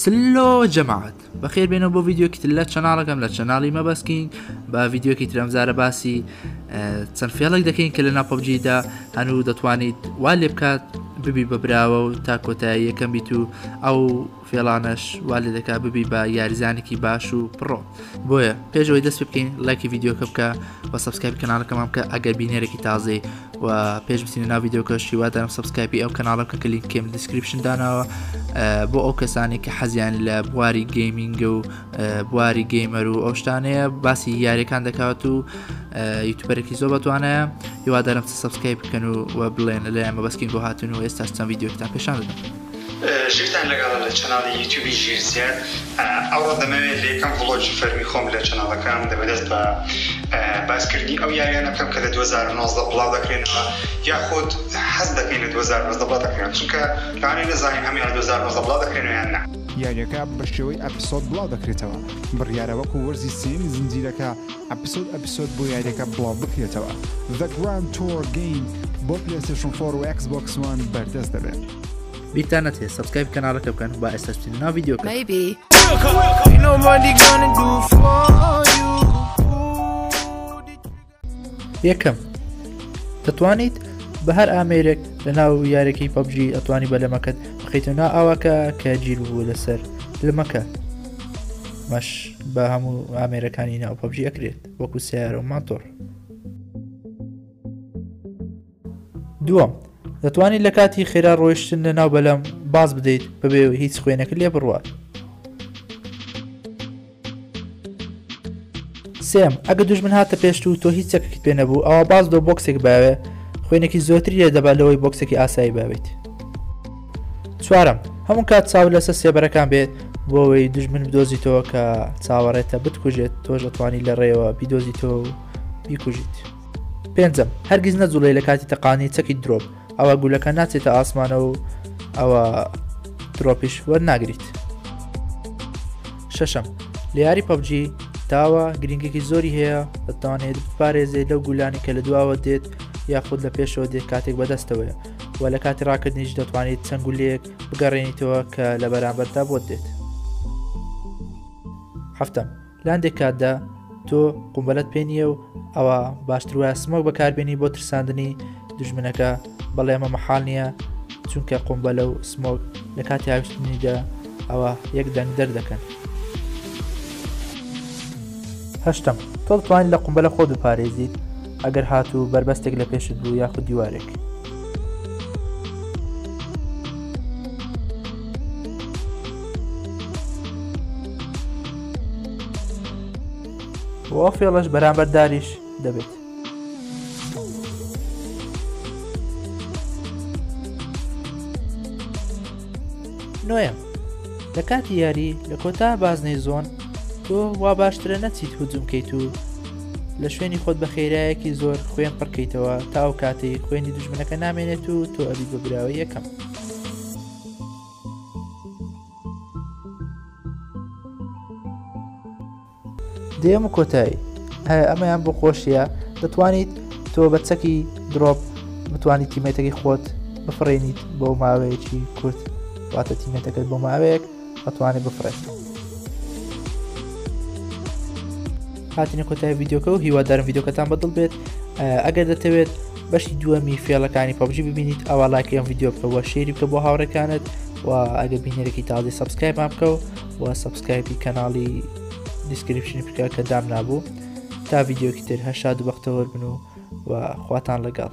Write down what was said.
سلۆ جەماعەت بەخێر بێنەوە بۆ ڤیدیۆکی تر لە channel ەکەم لە channel ی مەبەست کینگ بە ڤیدیۆکی ترەم زارە باسی چەند فێڵێک دەکەین کە لە ناو PUBG دا هەن و دەتوانیت وا لێ بکات ببی بە براوە و تا کۆتایی یەکەم بیت و ئەو فێڵانەش وا لێ دەکات ببی بە یاریزانێکی باش و pro. بۆیە پێش ئەوەی دەست پێ بکەین لایکی ڤیدیۆکە بکە و subscribe ی کەناڵەکەمان بکە ئەگەر بینەرێکی تازەی و پێش بچینە ناو ڤیدیۆکەش هیوادارم subscribe ی ئەو کەناڵە بکە کە لینکێم description داناوە بۆ ئەو کەسانی کە حەزیان لە بواری gaming و بواری gamer و ئەو شتانەیە باسی یاریەکان دەکات و YouTuber ێکی زۆر بەتوانایە هیوادارم subscribe بکەن و بڵێن لەلایەن مەبەست کینگ بۆ هاتون و ئێستاش چەند ڤیدیۆکتان پێشان دەدەم. ژیرتان لەگەڵە لە channel ی یوتیوبی ژیر زیاد ئەوڕۆ دەمەوێت لە یەکەم vlog ی فەرمی خۆم لە channel ەکەم دەمەوێت دەست بە باسکردنی ئەو یاریانە بکەم کە لە 2019 بڵاو دەکرێنەوە یاخود حەز دەکەین لە 2019 بڵاو دەکرێنەوە چونکە لەوانەیە نەزانین هەموویان لە 2019 بڵاو دەکرێنەوە یان نا. یاریەکە بە شێوەی episode بڵاو دەکرێتەوە، بڕیارە وەکو وەرزی سێیەمی زنجیرەکە episode episode بۆ یاریەکە بڵاو بکرێتەوە. The Grand Tour Game بۆ PlayStation 4 و Xbox One بەردەست دەبێت. بیرتان نەچێت subscribe کەناڵەکە بکەن با ئێستاش بچینە ناو ڤیدیۆکە. Maybe. یەکەم، دەتوانیت بە هەر ئامێرێک لە ناو یاریەکەی PUBG ئەتوانی بەلەمەکەت بخەیتە ناو ئاواکە کە گیر بوو لەسەر لمەکە مەش بە هەموو ئامێرەکانی ناو PUBG ئەکرێت وەکو سیارە و ماتۆڕ. دووەم، دەتوانیت لە کاتی خێرا ڕۆیشتن لە ناو بەلەم باز بدەیت بەبێ هیچ خوێنەکە لێ بڕوات. سێم، ئەگە دوژمن هاتە پێشت و تۆ هیچ چەکێکت پێ نەبوو ئەوا باز دۆ بۆکسێک باوێ خوێنێکی زۆرتری لێ دەبات لەوەی بۆکسێکی ئاسایی باویت. چوارەم، هەموو کات چاو لەسەر سێبەرەکان بێت بۆ ئەوەی دوژمن بدۆزیتەوە کە چاوەڕێتە بتکوژێت تۆش ئەتوانی لە ڕێوە بیدۆزیتەوە و بیکوژیت. پێنجەم، هەرگیز نەجوڵێی لە کاتی تەقاندنی چەکی drop، ئەوا گولەکە ناچێتە ئاسمانەوە و ئەوا drop یش وەرناگریت. شەشەم، لە یاری PUBG تاوە گرنگێکی زۆری هەیە دەتوانێت بپارێزێت لەو گولانی کە لە دواوە دێت یاخود لە پێشەوە دێت کاتێک بەدەستەوەیە و لە کاتی ڕاکردنیش دەتوانیت چەند گولەیەک بگەڕێنیتەوە کە لە بەرامبەردا بۆت دێت. حەفتەم، لە هەندێک کاتدا تۆ قومبەلەت پێ نییە و ئەوە باشتر وایە smoke بەکاربێنی بۆ ترساندنی دوژمنەکە بەڵێ ئەمە مەحاڵ نییە چونکە قومبەلە و smoke لە کاتی هاویشتنیدا ئەوە یەک دەنگ دەردەکەن. هەشتەم، تۆ دەتوانیت لە قومبەلە خۆت بپارێزیت ئەگەر هاتوو بەربەستێک لە پێشت بوو یاخود دیوارێک. و ئەو فێڵەش بەرامبەر داریش دەبێت. نۆیەم، لە کاتی یاری لە کۆتا بازنەی zone تۆ وا باشترە نەچیت هجوم کەیت و لە شوێنی خۆت بە خێرایەکی زۆر خوێن پڕکەیتەوە تا ئەو کاتەی خوێنی دوژمنەکە نامێنێت و تۆ ئەبیت بە براوەی یەکەم. دەیەم و کۆتایی هەیە ئەمەیان بۆ خۆشیە دەتوانیت تۆ بە چەکی drop بتوانیت teammate ەکەی خۆت بفڕێنیت بۆ ماوەیەکی کورت واتە teammate ەکەت بۆ ماوەیەک ئەتوانێت بفڕێت. هاتینە کۆتای ڤیدیۆکە و هیوادارم ڤیدیۆکەتان بەدڵ بێت ئەگەر دەتەوێت بەشی دووەمی فێڵەکانی PUBG ببینیت ئەوا لایکی ئەم ڤیدیۆ بکە وە share ی بکە بۆ هاوڕێکانت و ئەگەر بینەرێکی تازەی subscribe مان بکە و subscribe ی کەناڵی description ی بکە کە دامنابوو تا ڤیدیۆکی تر هەر شاد و بەختەوەر بن و و خواتان لەگەڵ.